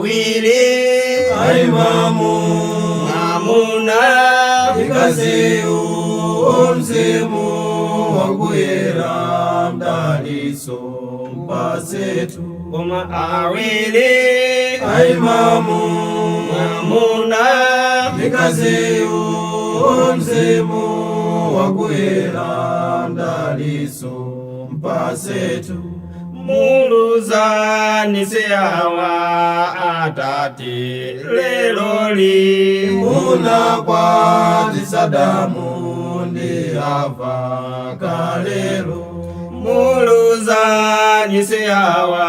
Awiri Aimamu mwamuna Mkaziyu mzimu wakuyera mdaliso mpasetu Koma awiri Aimamu mwamuna Mkaziyu mzimu wakuyera mdaliso mpasetu Muluzani siawa atate leloli Munakwatisa Adamu ndi Hava kalelo Muluzani siawa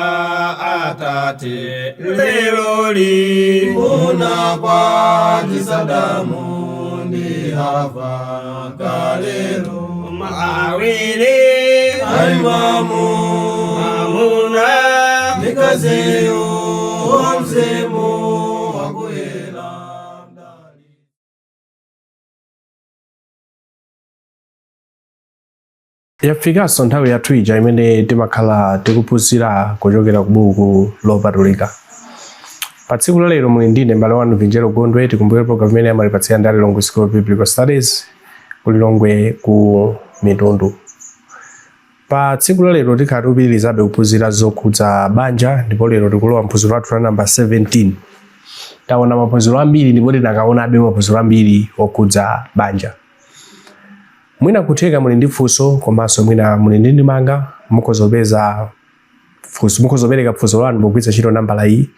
atate leloli Munakwatisa Adamu ndi Hava kalelo Awiri Aimamu mwamuna Mkaziyu mzimu wakuyera mdali Yafikanso nthawi yathu ija imene timakhala tikuphunzira kuchokera ku buku lopatulika. Pa tsiku la lero muli ndine m'bale wanu Vinjero Gondwe. Tikumbukire program imene amatipatsira ndi Lilongwe School of Biblical Studies ku Lilongwe ku Mitundu. Pa tsiku la lero tikhala tikupitirizabe kuphunzira zokhudza banja ndipo lero tikulowa mphunziro lathu la namba 17. Taona maphunziro ambiri ndipo tinakaonabe maphunziro ambiri okhudza banja. Mwina kutheka muli ndi funso komanso mwina muli ndi ndemanga, mukhoza kupeza funso, mukhoza kupereka funso lanu pogwiritsa ntchito nambala iyi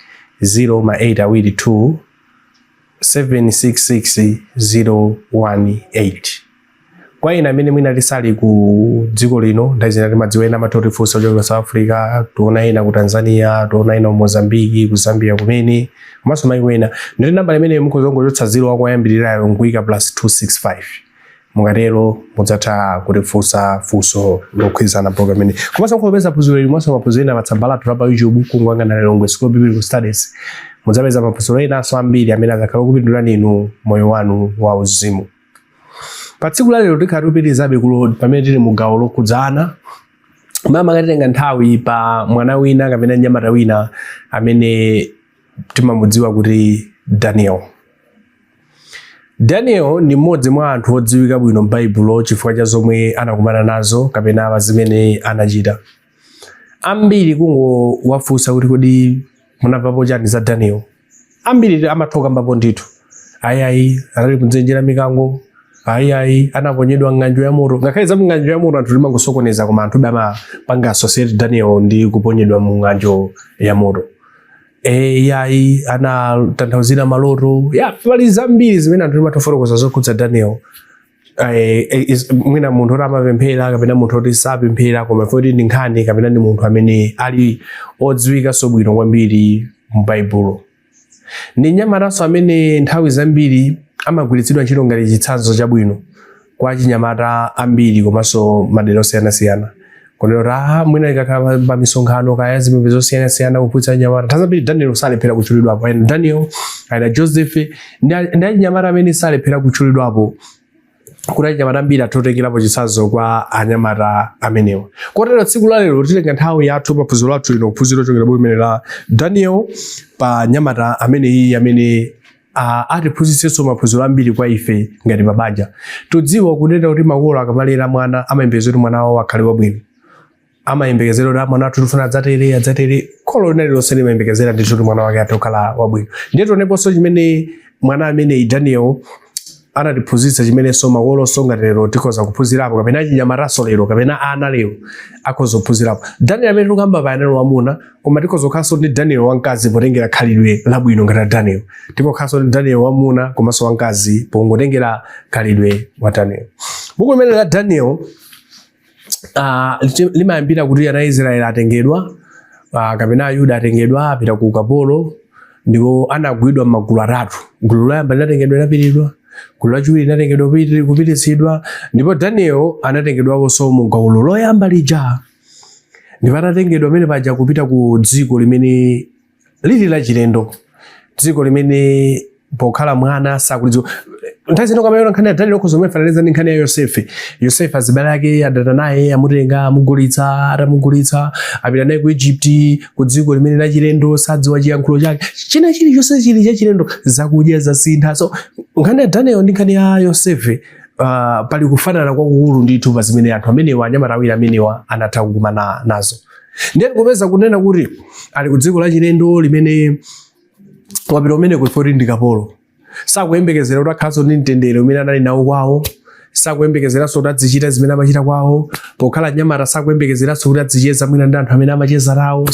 0 ma 8 awiri 2 766 018. Kwa ena amene mwina tisali ku dziko lino, nthawi zina timadziwa ena amatha kutifunsa kuchokera ku South Africa, tiona ena ku Tanzania, tiona ena ku Mozambique, ku Zambia kumene, komanso maiko ena. Ndi nambala imeneyo mukhoza kungochotsa 0 wakoyambirirayo nkuyika plus 265. Mukatero mudzatha kutifunsa funso lokhudzana program imeneyi. Komanso mukhoza kupeza phunziro ili komanso maphunziro ena pa tsamba lathu la pa YouTube kungoyang'ana Lilongwe School of Biblical Studies. Mudzapeza maphunziro enanso ambiri amene adzakhala okupindulirani inu moyo wanu wa uzimu. Pa tsiku la lero tikhala tikupitirizabe pamene tili mu gawo lokhudzana mama akatitenga nthawi pa mwana wina kapena mnyamata wina amene timamudziwa kuti Daniel. Daniel ndi mmodzi mwa anthu odziwika bwino m'Baibulo chifukwa cha zomwe anakumana nazo kapena pa zimene anachita. Ambiri kungowafunsa kuti kodi munamvapo chani za Daniel, ambiri amatha kukambapo ndithu, ayi anali kudzenje la mikango, ayi anaponyedwa ng'anjo ya moto. Ngakhale za ng'anjo ya moto anthu timangosokoneza, koma anthu amapanga associate Daniel ndi kuponyedwa mu ng'anjo ya moto. Yayi anatanthauzira maloto ya pali zambiri zimene anthu timatha kufotokoza zokhudza Daniel. Mwina munthu oti amapemphera kapena munthu oti sapemphera, koma poti ndi nkhani kapena ndi munthu amene ali odziwikanso bwino kwambiri mu Baibulo. Ndi mnyamatanso amene nthawi zambiri amagwiritsidwa ntchito ngati chitsanzo chabwino kwa achinyamata ambiri komanso madera osiyanasiyana. Kunena kuti mwina ikakhala pa misonkhano kaya zipembedzo zosiyanasiyana kuphunzitsa anyamata, nthawi zambiri Daniel salephera kutchulidwapo. Ayina Daniel, ayina Joseph ndi achinyamata amene salephera kutchulidwapo kuti achinyamata ambiri athe kutengerapo chitsanzo kwa anyamata amenewa. Kotero tsiku la lero titenga nthawi yathu pa phunziro lathu lino kuphunzira kuchokera buku limene la Daniel pa nyamata ameneyi amene atiphunzitsenso maphunziro ambiri kwa ife ngati mabanja. Tudziwa kunena kuti makolo akamalera mwana amayembekezera kuti mwana wawo akhale wabwino, amayembekezera kuti mwana wathu tifuna adzatere adzatere. Kholo lina lililonse limayembekezera ndithu kuti mwana wake athe kukhala wabwino. Ndiye tioneponso chimene mwana ameneyi Daniel anatiphunzitsa, chimenenso makolonso ngati lero tikhoza kuphunzirapo, kapena achinyamataso lero kapena ana lero akhoza kuphunzirapo. Daniel amene tikukamba pa anali wamuna, koma tikhoza kukhalanso ndi Daniel wamkazi potengera khalidwe labwino ngati la Daniel. Tikhoza ndi Daniel wamuna komanso wamkazi pongotengera khalidwe wa Daniel. Buku limene la Daniel limayambira kuti ana Israeli atengedwa, kapena Ayuda atengedwa apita ku ukapolo, ndipo anagwidwa m'magulu atatu. Gulu loyamba linatengedwa linapitidwa, gulu lachiwiri linatengedwa kupititsidwa, ndipo Daniel anatengedwaponso mu gulu loyamba lija. Ndipo atatengedwa amene paja kupita ku dziko limene lili lachilendo, dziko limene pokhala mwana sakulidziwa. Nthawi zina ukamayona nkhani ya Daniel ukhoza kumayifananiza ndi nkhani ya Yosefe. Yosefe azibale ake adana naye, amutenga, amugulitsa, atamugulitsa apita naye ku Egypt, ku dziko limene lachilendo, sadziwa chiyankhulo chake, china chilichonse chili chachilendo, zakudya zasintha. So nkhani ya Daniel ndi nkhani ya Yosefe pali kufanana kwakukulu ndithu pa zimene anthu amenewa, anyamata awiri amenewa, anatha kukumana nazo. Ndiye tikupeza kunena kuti ali ku dziko lachilendo limene wapita kumene kuti ndi kapolo. Sakuyembekezera kuti akhalanso ndi mtendere umene anali nawo kwawo, sakuyembekezeranso kuti adzichita zimene amachita kwawo pokhala mnyamata, sakuyembekezeranso kuti adzicheza mwina ndi anthu amene amacheza nawo.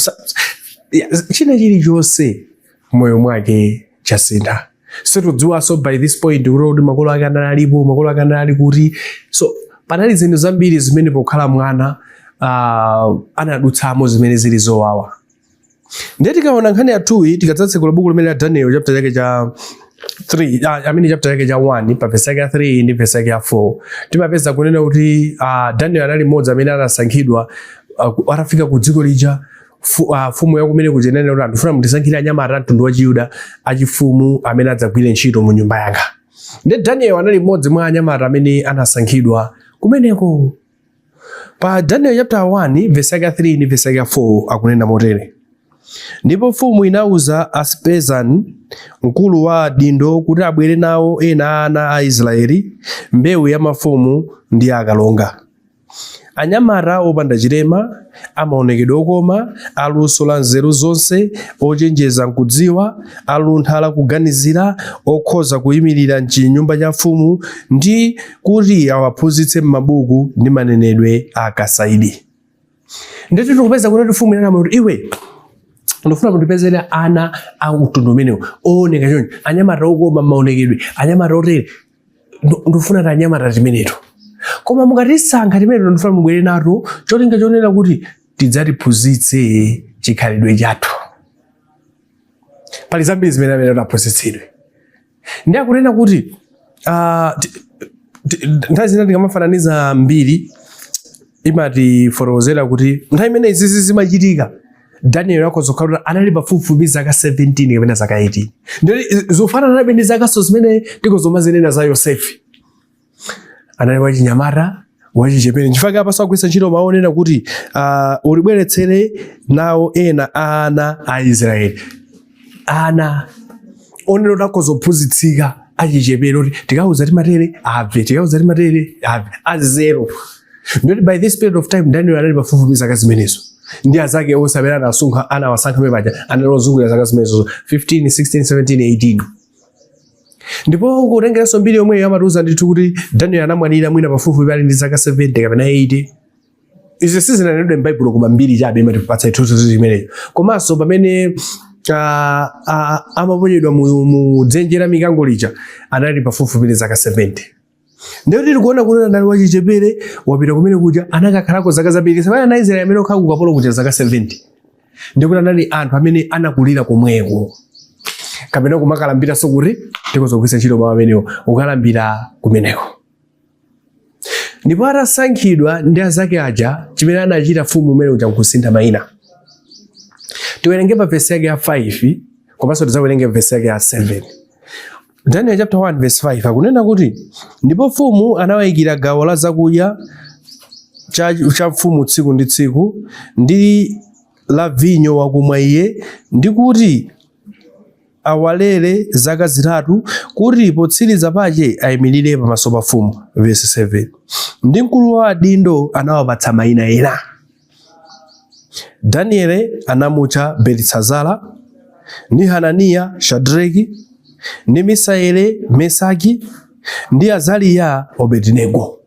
China chilichonse moyo mwake chasintha. Situdziwanso by this point kuti makolo ake analipo, makolo ake anali kuti. So panali zinthu zambiri zimene pokhala mwana anadutsamo zimene zili zowawa. Ndiye tikaona nkhani yathuyi, tikadzatsekula buku limene la Daniel chapter chake cha 3, I mean chapter chake cha 1, pa verse yake ya 3 ndi verse yake ya 4, timapeza kunena kuti Daniel anali mmodzi amene anasankhidwa atafika ku dziko lija. Fumu ya kumene kuja inanena kuti andifuna mundisankhire anyamata a mtundu wa Chiyuda achifumu amene adzagwire ntchito mu nyumba yanga. Ndiye Daniel anali mmodzi mwa anyamata amene anasankhidwa kumeneko. Pa Daniel chapter 1 verse yake ya 3 ndi verse yake ya 4 akunena motere: "Ndipo mfumu inauza Asipezani, mkulu wa adindo, kuti abwere nawo ena a ana a Israeli, mbewu ya mafumu ndi akalonga, anyamata opanda chilema, amaonekedwe okoma, aluso la nzeru zonse, ochenjeza nkudziwa, aluntha la kuganizira, okhoza kuyimirira mchinyumba cha mfumu, ndi kuti awaphunzitse m'mabuku ndi manenedwe a Akasidi." Ndiye tikupeza kuti mfumu inanena kuti, "Iwe, ndifuna mundipezere ana a mtundu umenewu, ooneka choncho, anyamata okoma maonekedwe, anyamata otere. Ndifuna ta anyamata timeneto, koma mukatisankha timeneto, ndifuna mubwere nato cholinga chonena kuti tidzatiphunzitse chikhalidwe chathu. Pali zambiri zimene amene taphunzitsidwe." Ndi akunena kuti nthawi zina tikamafananiza, mbiri imatifotokozera kuti nthawi imene izizi zimachitika, Daniel akhoza kukhala kuti anali pafupifupi zaka 17 kapena zaka 18. Ndiye zofananabe ndi zakaso zimene tikuzomazinena za Yosefe. Anali wachinyamata wachichepere. Nchifukwa apa sagwiritsa ntchito mawu onena kuti ulibweretsere nawo ena a ana a Israeli, ana onena kuti akhoza kuphunzitsika, achichepere, kuti tikauza timatere abve, tikauza timatere abve, azero. Ndoti by this period of time Daniel anali pafupifupi zaka zimenezo, ndi azake onse amene anasankha, anawasankha pamene paja, anali ozungulira zaka zimenezo, 15, 16, 17, 18. Ndipo kutengeranso mbiri yomweyo amatiuza ndithu kuti Daniel anamwalira mwina pafupifupi ali ndi zaka 70 kapena 80. Izi sizinanenedwe m'Baibulo, koma mbiri chabe imatipatsa chithunzithunzi chimenecho. Komanso pamene amaponyedwa mu dzenje la mikango lija, anali pafupifupi ndi zaka 70. Ndiye tikuona kuti anali wachichepere, wapita kumene kuja, anakakhalako zaka zambiri. Sabana ana Israeli amene okhala ku ukapolo kuja zaka 70, ndikuti anali anthu amene anakulira komweko kapena kumakalambiranso, kuti tikuzogwiritsa ntchito mawu amenewo, kukalambira kumeneko. Ndipo atasankhidwa ndi azake aja, chimene anachita mfumu umene uja nkusintha mayina. Tiwerenge pa vesi yake ya 5, komanso tidzawerenge vesi yake ya 7. Daniel chapter 1 verse 5 akunena kuti, "Ndipo mfumu anawayikira gawo la zakudya cha mfumu tsiku ndi tsiku, ndi la vinyo wakumwa iye, ndi kuti awalere zaka 3, kuti potsiriza pache ayimirire pamaso pa mfumu." Verse 7: "Ndi mkulu wa adindo anawapatsa mayina ena. Daniele anamutcha Belitsazara, ndi Hananiya Shadraki, ndi Misaeli Mesaki, ndi Azariya Abedinego."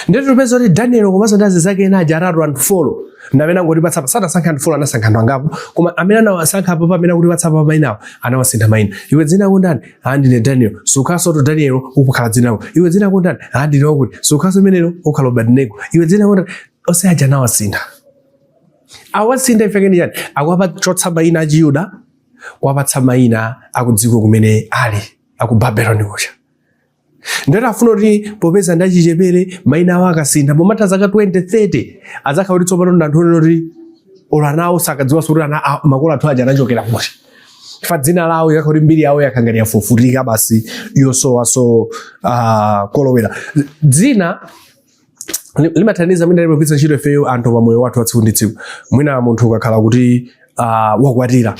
Ndiye tipeza kuti Daniel komanso ndi azizake ena aja atatu, anthu four ndi amene angotipatsa. Sanasankhe anthu four, anasankha anthu angapo, koma amene anawasankha apo, amene akutipatsa apa mayinawo, anawasintha mayina. "Iwe, dzina lako ndani?" "Ah, ndine Daniel." "Sukhaso to Daniel, ukukhala dzina lako. "Iwe, dzina lako ndani?" "Ah, ndine wakuti." "Sukhaso imenelo, ukhala Abednego. Iwe, dzina lako ndani?" Onse aja anawasintha. Awasintha ifekeni chani? Akuwapachotsa mayina a Chiyuda, kuwapatsa mayina akudziko kumene ali, aku Babeloni kuja. Ndati afuna kuti popeza ndi achichepere, mayina awo akasintha, pomatha zaka 20, 30, adzakhala kuti tsopano ndi anthu onena kuti olo ana awo sakadziwanso kuti ana makolo athu aja anachokera kuti. Fa dzina lawo ikakhala kuti mbiri yawo yakhala ngati yafufutika basi yosowaso kolowera. Dzina limathandiza mwina limagwiritsa ntchito ifeyo anthu pa moyo wathu wa tsiku ndi tsiku. Mwina munthu ukakhala kuti wakwatira,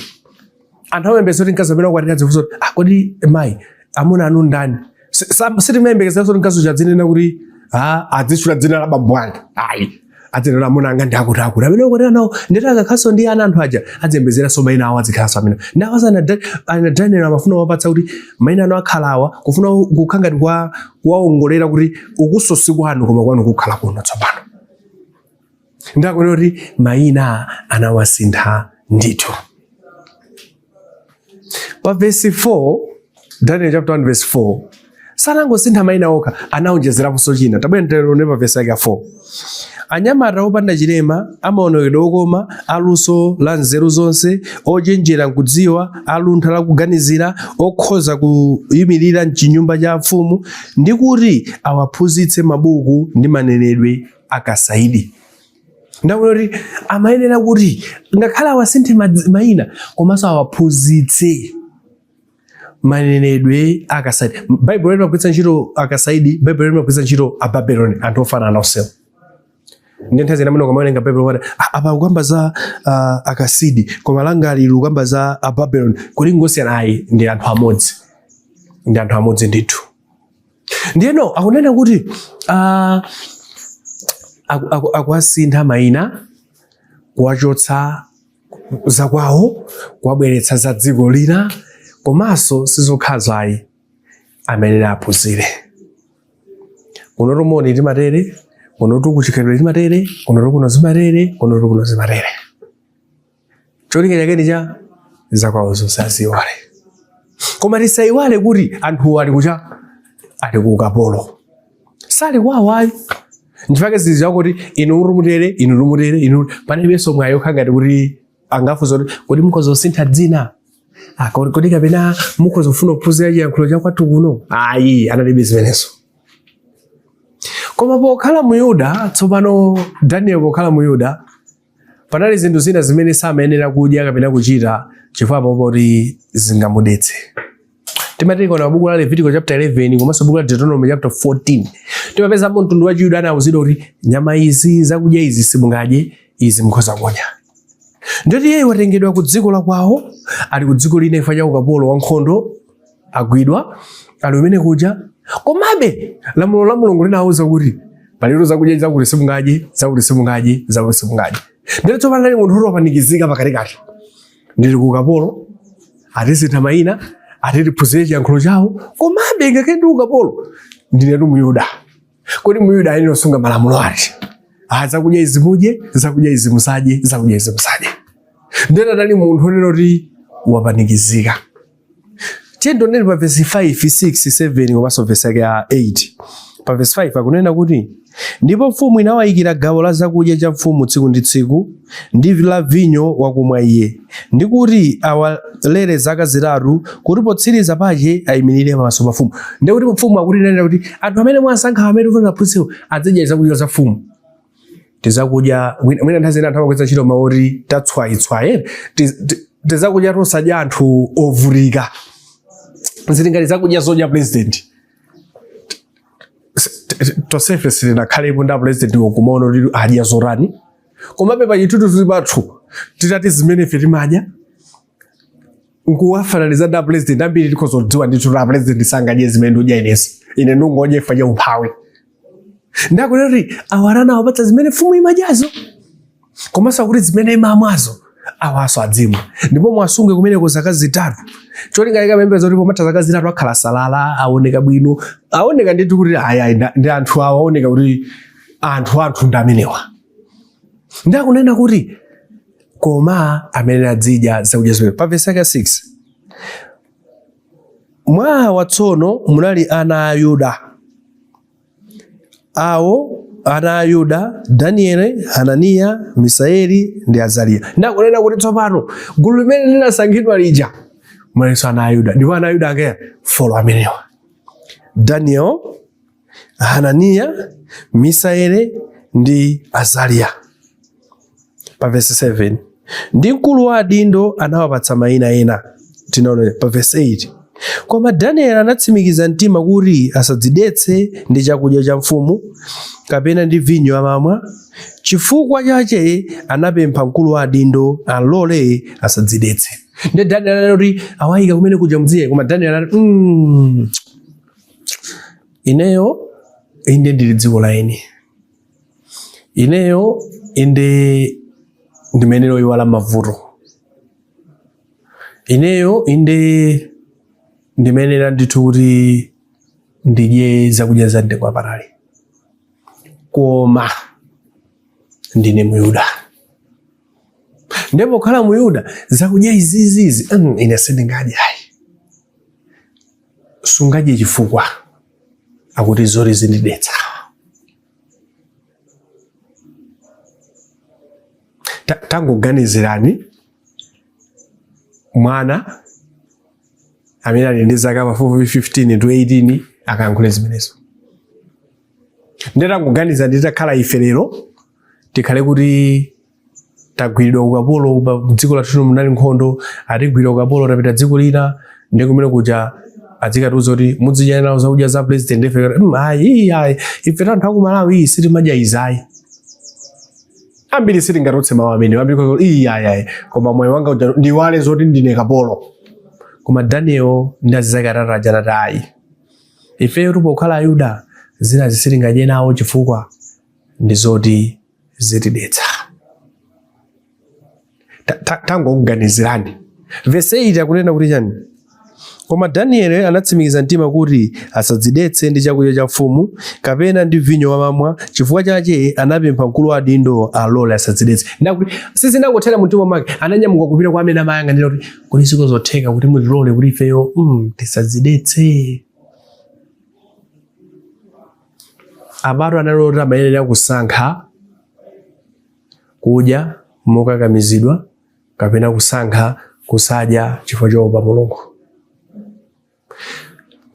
anthu amayembekeza kuti mkazi amene wakwatira adzifunsa kuti, "Ah, kodi mayi, amuna anu ndani?" Sitimayembekezera kuti mkazi uja adzinena kuti, ah, adzitchula dzina la bambo anga, ayi, adzinena amuna anga ndi akuti akuti amene wakwatira nawo. Ndeti akakhalanso ndi ana, anthu aja adziyembezeranso mayina awo adzikhalanso amene ndawo. Ana Daniel amafuna wapatsa kuti mayina anu akhala awa, kufuna kukhala ngati kwa kuwaongolera kuti ukuso si kwanu, koma kwanu kukhala kuno tsopano. Ndakuona kuti mayina anawasintha ndithu. Pa vesi 4, Daniel chapter 1 verse 4, sanangosintha mayina okha, anaonjezeraponso china. Tabwera tione pa vesi yake ya 4. Anyamata opanda chilema, amaonekedwe okoma, aluso la nzeru zonse, ochenjera nkudziwa, aluntha la kuganizira, okhoza kuyimirira mchinyumba cha mfumu, ndi kuti awaphunzitse mabuku ndi manenedwe akasaidi. Ndakuona kuti amayenera kuti ngakhale awasinthe mayina, komanso awaphunzitse manenedwe akasaidi. Baibulo limagwiritsa ntchito akasaidi, Baibulo limagwiritsa ntchito Ababeloni, anthu ofanana onsewo. Ndi nthawi zina mwina ukamawerenga Baibulo umati, "Ah, apa kukamba za akasidi, koma langali likukamba za Ababeloni, kodi ngosiyana?" Ayi, ndi anthu amodzi, ndi anthu amodzi ndithu. Ndiyeno akunena kuti akuwasintha mayina, kuwachotsa zakwawo, kuwabweretsa za dziko lina, komanso sizokhazo ayi, amayenera aphunzire. Kunotu moni timatere, kunotu kuchikhalidwe timatere, kunotu kuno zimatere, kunotu kuno zimatere. Cholinga chake ndi cha zakwawo zonse aziwale. Koma tisayiwale kuti anthuwo ali kucha, ali ku ukapolo, sali kwawo ayi. Nchifukwa ziziwa kuti inu rumutere, inu rumutere, inu palibenso mwayi okha ngati kuti angafunsa kuti, "Kodi mukhoza kusintha dzina? Ah, kodi kapena mukhoza kufuna kuphunzira chiyankhulo cha kwathu kuno?" Ayi, analibe zimenezo. Koma pokhala mu Yuda tsopano, Daniel pokhala mu Yuda, panali zinthu zina zimene samayenera kudya kapena kuchita chifukwa amaopa kuti zingamudetse. Timati tikaona buku la Levitico chapter 11 komanso buku la Deuteronomy chapter 14, timapezamo mtundu wa Chiyuda anawuzidwa kuti nyama izi, zakudya izi simungadye, izi mukhoza kudya. Ndoti iye watengedwa ku dziko la kwawo, ali ku dziko lina chifukwa cha ukapolo wa nkhondo, agwidwa, ali umene kuja. Komabe lamulo la Mulungu linawuza kuti paliro zakudya zakuti simungadye, zakuti simungadye, zakuti simungadye. Ndilo tsopano ali munthu wapanikizika pakatikati, ndili ku ukapolo, atisintha mayina, ati tiphunzire chiyankhulo chawo, komabe ngakhale ndi ukapolo ndinetu Muyuda. Kodi Muyuda ayenera kusunga malamulo ati? Ah, zakudya izi mudye, zakudya izi musadye, zakudya izi musadye. Ndena anali munthu onena kuti wapanikizika. Tiyeni pa vesi 5, 6, 7 komanso vesi yake ya 8. Pa vesi 5 akunena kuti, ndipo mfumu inawayikira gawo la zakudya cha mfumu tsiku ndi tsiku, ndi la vinyo wakumwa iye, ndi kuti awalere zaka 3, kuti potsiriza pache ayimirire pamaso pa mfumu. Ndiye kuti mfumu akuti inanena kuti anthu amene mwasankha, amene tifuna aphunzitsiwo, adzidya zakudya za mfumu, tizakudya. Mwina nthawi zina anthu amagwiritsa ntchito mawu oti tatswayitswaye, tizakudya tosadya anthu ovutika, zili ngati zakudya zodya president. Tonsefe sitinakhalepo ndi president kumaona kuti adya zotani, komabe pa chithunzithunzi pathu titati zimene ife timadya nkuwafananiza ndi president, ambiri tikhoza kudziwa ndithu kuti president sangadye zimene ndikudya inezi, ine ndingodya ifa cha umphawi. Ndakunena kuti awarana awapatsa zimene mfumu imadyazo, komanso akuti zimene imamwazo awaso adzimwa, ndipo mwasunge kumeneko zaka 3. Cholinga ikamembeza kuti pomatha zaka 3 akhala salala, aoneka bwino, aoneka ndithu kuti ayi, ndi anthu awa, aoneka kuti anthu ndi amenewa. Ndakunena kuti koma amene adzidya zakudya zimene. Pa vesi yake 6, mwa awa tsono munali ana a Yuda, awo ana a Yuda, Daniele, Hananiya, Misaeli ndi Azariya. Ndakunena kuti tsopano gulu limene linasankhidwa lija munalinso ana a Yuda, ndipo ana a Yuda ake four amenewa: Daniel, Hananiya, Misaeli ndi Azariya. Pa vesi 7, ndi mkulu wa adindo anawapatsa mayina ena: Tinaona pa verse 8. Koma Danieli anatsimikiza mtima kuti asadzidetse ndi chakudya cha mfumu kapena ndi vinyo amamwa. Chifukwa chache anapempha mkulu wa adindo amlole asadzidetse. Ndiye Danieli anati kuti awayika kumene kuja mdziye, koma Danieli anati ineyo inde ndili dziko la eni, ineyo inde ndimayenera kuiwala mavuto, ineyo inde ndimayenera ndithu kuti ndidye zakudya za mtengo wapatali, koma ndine Muyuda, ndipo pokhala Muyuda zakudya izizizi ine sindingadye ayi. Sungadye chifukwa akuti zoti zindidetsa. Tangoganizirani mwana amene ali ndi zaka pafupifupi 15 to 18 akayankhule zimenezo. Ndiye tangoganiza nditakhala ife lero tikhale kuti tagwiridwa ukapolo pa dziko lathu munali nkhondo, atigwira ukapolo tapita dziko lina, ndi kumene kuja adzikatiuza kuti mudzidya nawo zakudya za president, ife ayi ayi, ife anthu aku Malawi sitimadya izi ayi. Ambiri sitingatulutse mawu amene ambiri kuti iyi ayi ayi, koma moyo wanga uja ndiwale zoti ndine kapolo. Koma Daniel ndi azizake atatu aja anati ayi, ifeyo pokhala Ayuda zina sitingadye nawo chifukwa ndi zoti zitidetsa. Tangoganizirani verse 8 akunena kuti chani? Koma Danieli anatsimikiza mtima kuti asadzidetse ndi chakudya cha mfumu kapena ndi vinyo wamamwa, chifukwa chache anapempha mkulu wa adindo alole asadzidetse. Ndakuti sizinangothera mumtima mwake, ananyamuka kupita kwa amene amayang'anira kuti kodi sikozotheka kuti mutilole kuti ifeyo tisadzidetse. Apatu anali oti amayenera kusankha kudya mokakamizidwa kapena kusankha kusadya chifukwa choopa Mulungu.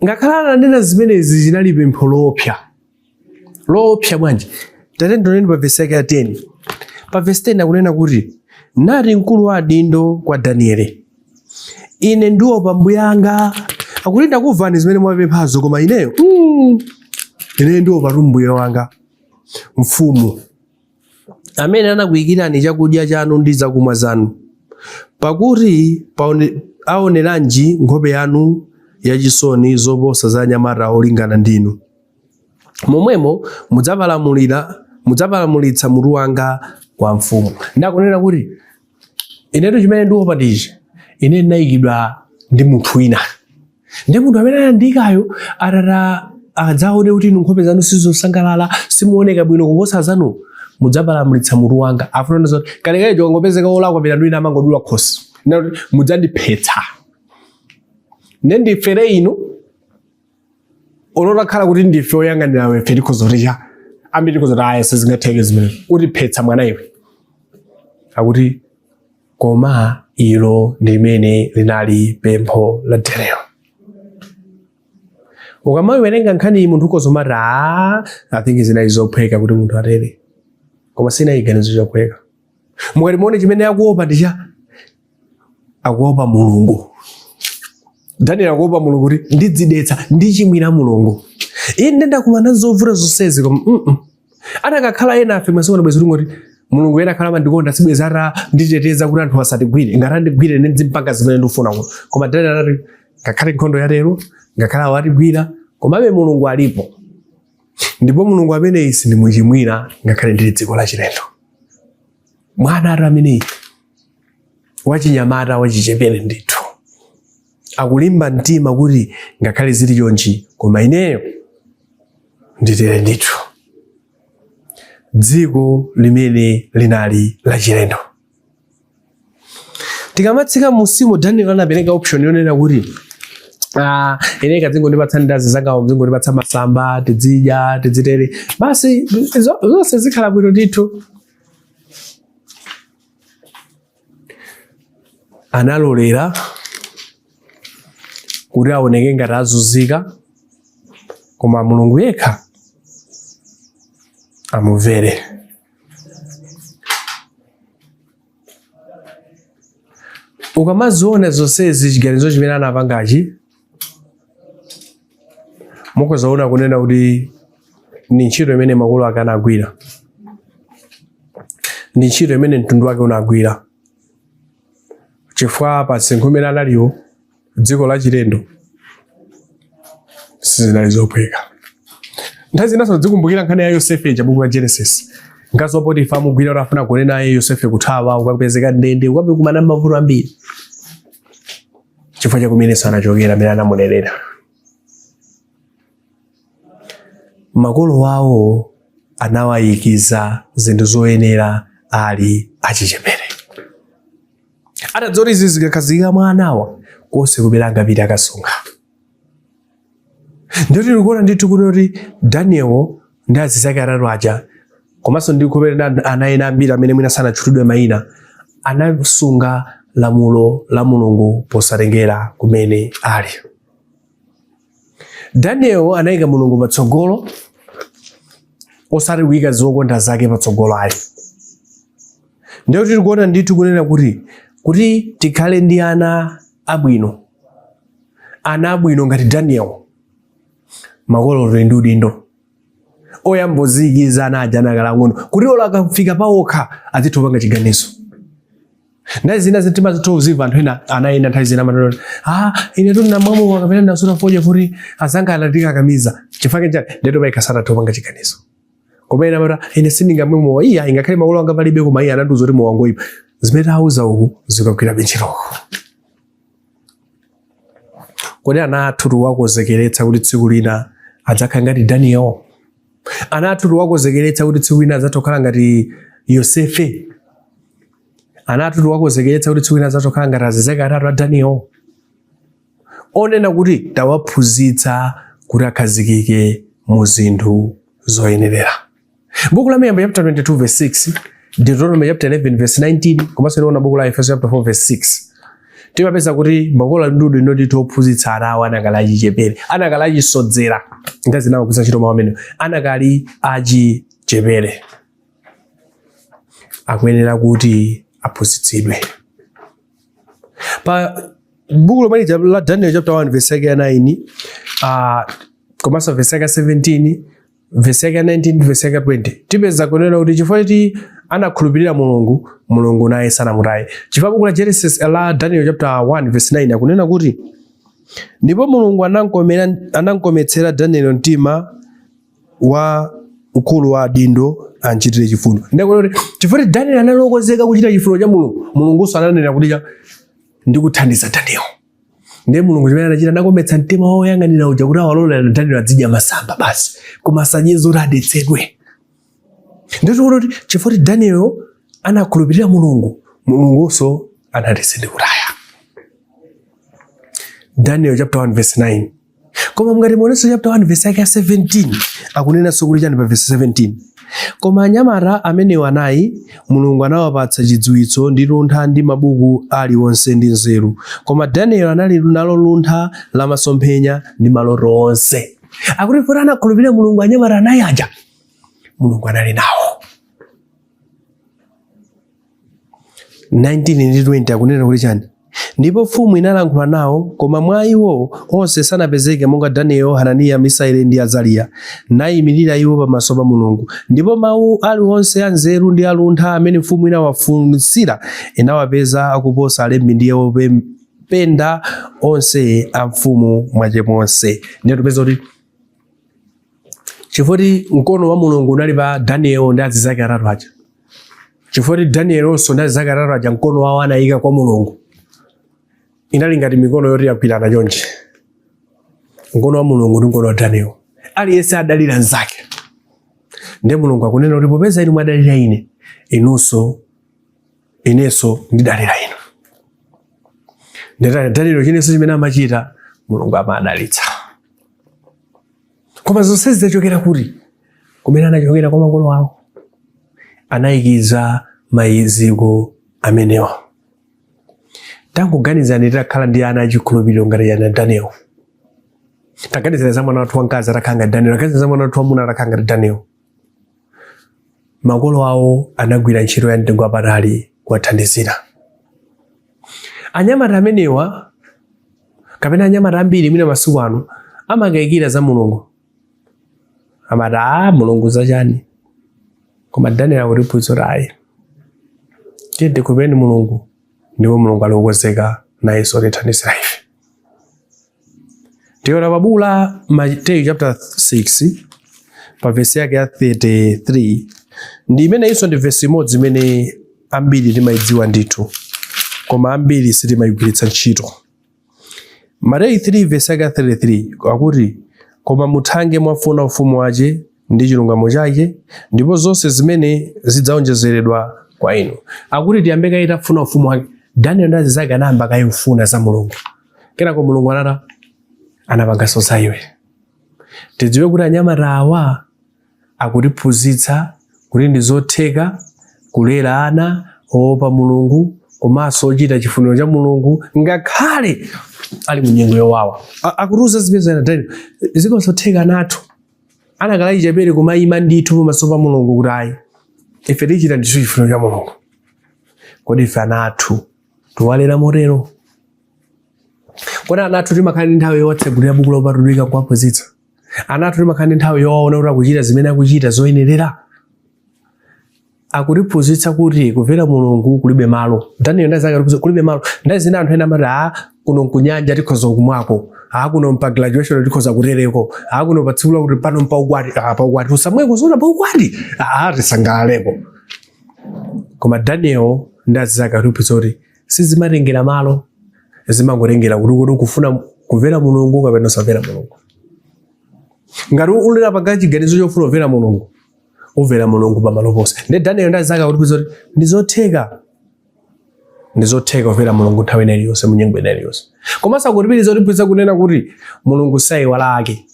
Ngakhale ananena zimenezi, zinali pempho loopsa. Loopsa bwanji? Tatiyeni tioneni pa vesi yake ya 10. Pa vesi 10 akunena kuti, nati mkulu wa adindo kwa Danieli, ine ndiopa mbuye anga. Akuti ndakumvani zimene mwapemphazo, koma ineyo ine ndiopa tu mbuye wanga mfumu, amene anakuyikirani chakudya chanu ndi zakumwa zanu. Pakuti aoneranji nkhope yanu yachisoni zoposa za anyamata olingana ndinu? Momwemo mudzapalamulitsa mutu wanga kwa mfumu. Ndakunena kuti inetu chimene ndiopa ndichi, ine ndinayikidwa ndi munthu wina, ndi munthu amene anandiyikayo atata adzaone kuti inu nkhope zanu sizosangalala, simuoneka bwino kuposa zanu, mudzapalamulitsa mutu wanga. Afuna ndizo kalekale chongopezeka wolakwa milandu ina amangodula khosi, ndinati mudzandiphetsa nde ndifere inu. Olotakhala kuti ndife oyang'anira ife tikhoza kuti cha ambiri tikhoza kuti aya sizingatheke zimene utiphetsa mwana iwe. Akuti koma ilo ndi limene linali pempho la Daniel. Ukamawerenga nkhani iyi munthu ukhoza kumati I think zinali zophweka kuti munthu atere, koma sinali ganizo chophweka. Mukati muone chimene akuopa ndi cha akuopa Mulungu. Daniel akuopa Mulungu kuti ndidzidetsa, ndichimwira Mulungu. Ine ndakumana zovuta zonsezi koma Atakakhala ena afe masiku ano bwezi tingoti Mulungu ena akhala amandikonda sibwezi atanditeteza kuti anthu asatigwire, ngati andigwire ine ndizimpanga zimene ndikufuna kuno. Koma Daniel anati ngakhale nkhondo yatero, ngakhale awo atigwira, komabe Mulungu alipo. Ndipo Mulungu ameneyi sindimuchimwira ngakhale ndili dziko lachilendo. Mwana ati ameneyi wachinyamata wachichepere ndithu akulimba mtima kuti ngakhale zili chonchi koma ineyo nditere ndithu. Dziko limene linali lachilendo. Tikamatsika musimu, Daniel anapereka option yonena kuti ine kadzingondipatsa ndazi zangawo, mzingondipatsa masamba tidzidya tidzitere basi, zonse zikhala bwino ndithu. Analolera kuti aoneke ngati azunzika, koma Mulungu yekha amumvere. Ukamaziona zonsezi, chiganizo chimene anapangachi, mukhoza kuona kunena kuti ndi ntchito imene makolo ake anagwira, ndi ntchito imene mtundu wake unagwira, chifukwa pa msinkhu umene analiwo, dziko la chilendo, sizinali zophweka. Nthawi zinaso tizikumbukira nkhani ya Yosefe ija, buku la Genesis. Mkazi wa Potifa amugwira kuti afuna agone naye, Yosefe kuthawa, ukapezeka ndende, ukakumana mavuto ambiri chifukwa cha kumenenso anachokera, amene anamulerera. Makolo awo anawayikiza zinthu zoyenera ali achichepere, atadziwa kuti izi zikakhazikika mwa anawa, konse kumene angapite akasunga. Ndiye tikuona ndithu kuti Daniel ndi azinzake atatu aja, komanso ndi kupeza ana ena ambiri amene mwina sanatchulidwe mayina, anasunga lamulo la Mulungu posatengera kumene ali. Daniel anayika Mulungu patsogolo, osati kuyika zokonda zake patsogolo ayi. Ndiye tikuona ndithu kunena kuti tikhale ndi ana abwino, ana abwino ngati Daniel, makolo tili ndi udindo oyamba kuziyikiza ana aja anakali ang'ono, kuti olo akafika pawokha azitha kupanga chiganizo. Nthawi zina timazitha kuzimva anthu ena, ana ena nthawi zina amanena, "Ah, ine tu ndinamwa mowa kapena ndinasuta fodya kuti azanga anandikakamiza." Chifukwa chani? Ndeto payekha sanathe kupanga chiganizo. Koma ena amati, "Ine sindingamwe mowa, iya, ingakhale makolo anga palibe, koma iye anandiuza kuti mowa ngoyipa." Zimene tauza uku zikagwirabe ntchitoko. Kodi ana athu tiwakonzekeretsa kuti tsiku lina adzakhala ngati Daniel? Ana athu tiwakonzekeretsa kuti tsiku lina adzatha kukhala ngati Yosefe? Ana athu tiwakonzekeretsa kuti tsiku lina adzatha kukhala ngati azinzake atatu a Daniel, onena kuti tawaphunzitsa kuti akhazikike mu zinthu zoyenerera? Buku la Miyambo chapter 22 verse 6, Deuteronomy chapter 11 verse 19, komanso tiona buku la Efeso chapter 4 verse 6, timapeza kuti makolo ali ndi udindo ndithu ophunzitsa ana awo anakali achichepere, anakali achisodzera. Nthawi zina amagwiritsa ntchito mawu amenewo, anakali achichepere, akuyenera kuti aphunzitsidwe. Pa buku lomwe lija la Daniel chapter 1 verse yake ya 9, komanso verse yake ya 17, verse yake ya 19, verse yake ya 20, tipeza kunena kuti chifukwa choti anakhulupirira Mulungu, Mulungu naye sanamutaye. Chifukwa buku la Genesis, la Daniel chapter 1 verse 9 akunena kuti, "Ndipo Mulungu anamkometsera Daniel mtima wa mkulu wa adindo amchitire chifundo." Ndikuti chifukwa choti Daniel anali wokonzeka kuchita chifuniro cha Mulungu, Mulungunso ananena kuti, "Ndikuthandiza Daniel." Ndiye Mulungu chimene anachita, anakometsa mtima wa woyang'anira uja kuti awalole Daniel azidya masamba basi, koma asadye zoti adetsedwe. Ndiye kuti chifukwa choti Daniel anakhulupirira Mulungu, Mulungunso anati, "Sindikutaya." Daniel chapter 1 verse 9. Koma mngati muonenso chapter 1 verse yake ya 17, akunenanso kuti chani pa verse 17? "Koma anyamata amenewa anayi, Mulungu anawapatsa chidziwitso ndi luntha ndi mabuku aliwonse ndi nzeru. Koma Daniel anali nalo luntha la masomphenya ndi maloto onse." Akuti poti anakhulupirira Mulungu anyamata anayi aja, Mulungu anali nawo. 19 ndi 20 akunena kuti chani? "Ndipo mfumu inalankhula nawo, koma mwa iwo onse sanapezeke monga Daniel, Hananiya, Misaeli ndi Azariya. Nayimirira iwo pamaso pa Mulungu. Ndipo mawu aliwonse anzeru ndi aluntha amene mfumu inawafunsira inawapeza akuposa alembi ndi openda onse a mfumu mwache monse." Ndiye tipeza kuti chifukwa kuti mkono wa Mulungu unali pa Daniel ndi azinzake atatu aja, chifukwa kuti Danielinso ndi azinzake atatu aja mkono wawo anayika kwa Mulungu, inali ngati mikono yoti yagwirana chonchi, mkono wa Mulungu ndi mkono wa Daniel, aliyense adalira mnzake. Ndiye Mulungu akunena kuti, "Popeza inu mwadalira ine, inunso inenso ndidalira inu." Ndiye Daniel chinenso chimene amachita, Mulungu amadalitsa. Koma zonse zidachokera kuti? Kumene anachokera kwa makolo awo, anayikiza maziko amenewa. Tangoganizani titakhala ndi ana achikhulupiriro ngati ana Daniel. Taganizani za mwana wathu wamkazi atakhala ngati Daniel, taganizani za mwana wathu wamuna atakhala ngati Daniel. Makolo awo anagwira ntchito ya mtengo wapatali kuwathandizira. Anyamata amenewa kapena anyamata ambiri mwina masiku ano amakayikira za Mulungu, amati a Mulungu zachani. Koma Daniel akutiphunzitsa kuti ayi, tiye tikhulupireni Mulungu, ndipo Mulungu ali wokonzeka nayenso kutithandizira ife. Tiona pa buku la Mateyu chapter 6 pa vesi yake ya 33, ndi imeneyinso ndi vesi imodzi imene ambiri timayidziwa ndithu, koma ambiri sitimayigwiritsa ntchito. Mateyu 3 vesi yake ya 33 akuti, koma muthange mwafuna ufumu wace ndi chilungamo chake, ndipo zonse zimene zidzaonjezeredwa kwa inu. Akuti tiyambe kaye tafuna ufumu wake. Daniel ndi azinzake anayamba kaye kufuna za Mulungu, kenako Mulungu anata anapanganso za iwe. Tidziwe kuti anyamata awa akutiphunzitsa kuti ndi zotheka kulera ana oopa Mulungu komanso ochita chifuniro cha Mulungu ngakhale ali mu nyengo yowawa. Akutiuza zimene zana Daniel, zikozotheka nathu anakhala achichepere kumayima ndithu pamaso pa Mulungu kuti ayi, ife tichita ndithu chifuniro cha Mulungu. Kodi ife ana athu tiwalera motero? Kodi ana athu timakhala ndi nthawi yowatsegulira buku lopatulika kuwaphunzitsa? Ana athu timakhala ndi nthawi yowaona kuti akuchita zimene akuchita zoyenerera? Akutiphunzitsa kuti kumvera Mulungu kulibe malo. Daniel ndi anzake akutiphunzitsa kulibe malo. Nthawi zina anthu ena amati, a kuno nkunyanja tikhoza kumwako, a kuno mpa graduation tikhoza kutereko, a kuno pa tsiku lakuti pano mpa ukwati, a pa ukwati usamweko zona pa ukwati, a tisangalaleko. Koma Daniel ndi anzake akutiphunzitsa kuti sizimatengera malo, zimangotengera kuti kodi ukufuna kumvera Mulungu kapena usamvera Mulungu. Ngati unapanga chiganizo chofuna kumvera Mulungu, umvera Mulungu pamalo ponse. Ndi Daniel ndi anzake akutiphunzitsa kuti ndizotheka, ndizotheka kumvera Mulungu nthawi ina iliyonse, mu nyengo ina iliyonse. Komanso akutipitiriza kutiphunzitsa kunena kuti Mulungu sayiwala ake.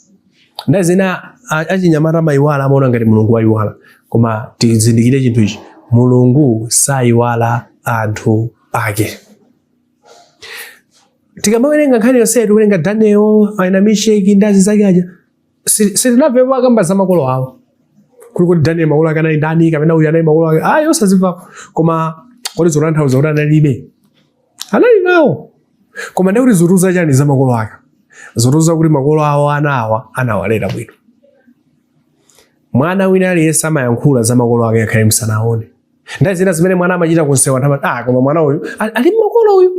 Nthawi zina achinyamata amayiwala, amaona ngati Mulungu wayiwala, koma tizindikire chinthu ichi, Mulungu sayiwala anthu ake. Tikamawerenga nkhani yonseyi, tikuwerenga Daniel aina Misheki ndi azinzake aja, sitinamvepo akamba za makolo awo kuli kuti Daniel makolo ake anali ndani, kapena uyu anali makolo ake, ayi, osazimvako. Koma kodi zotanthauza kuti analibe? Anali nawo. Koma ndiye kuti zotiuza chani za makolo ake? Zotiuza kuti makolo awo ana awa anawalera bwino. Mwana wina aliyense amayankhula za makolo ake akhale msanaone. Nthawi zina zimene mwana amachita kunsewa, anthu amati, ah, koma mwana uyu ali makolo uyu,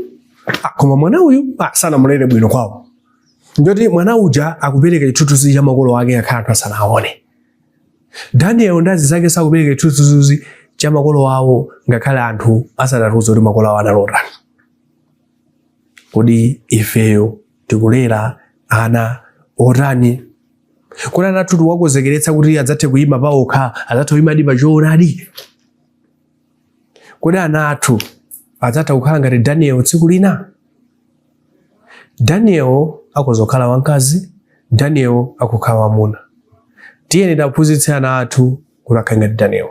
ah, koma mwana uyu, ah, sanamulere bwino kwawo. Ndoti mwana uja akupereka chithunzithunzi cha makolo ake akhale anthu asanaone. Daniel ndi azinzake sakupereka chithunzithunzi cha makolo awo ngakhale anthu asanatiuze kuti makolo awo anali otani. Kodi ifeyo tikulera ana otani? Kodi ana athu tiwakonzekeretsa kuti adzathe kuyima paokha, adzathe kuyimadi pa choonadi? Kodi ana athu adzatha kukhala ngati Daniel tsiku lina? Daniel akhoza kukhala wamkazi, Daniel akukhala wamuna. Tiyeni tiwaphunzitse ana athu kuti akhale ngati Daniel.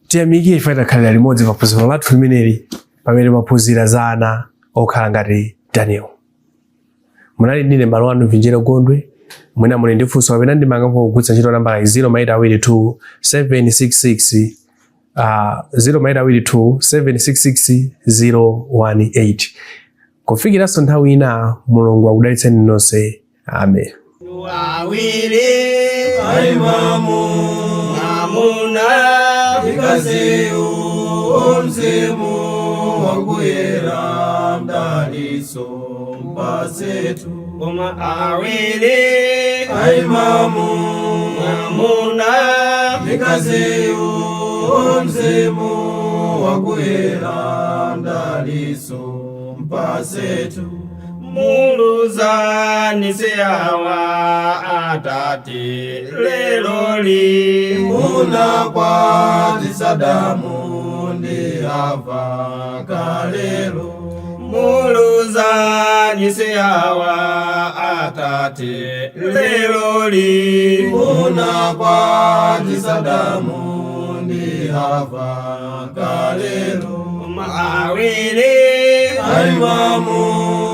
Tiyamike ife takhalira limodzi pa phunziro lathu limeneli pamene timaphunzira za ana okhala ngati Daniel. Munali ndine m'bale wanu Vinjero Gondwe. Mwina muli ndi funso kapena ndemanga, kugwiritsa ntchito nambala 0 2 766 0 2 766 018. Kufikiranso nthawi ina, Mulungu akudalitseni nonse. Amen. Awiri aimamu mwamuna mkaziyu mzimu wakuyera mdaliso mpasetu. Koma awiri aimamu mwamuna mkaziyu mzimu wakuyera mdaliso mpasetu. Muluzani siyawa atate leloli. Munakwatisa Adamu ndi Hava kalelo. Muluzani siyawa atate leloli. Munakwatisa Adamu ndi Hava kalelo. Awiri aimamu.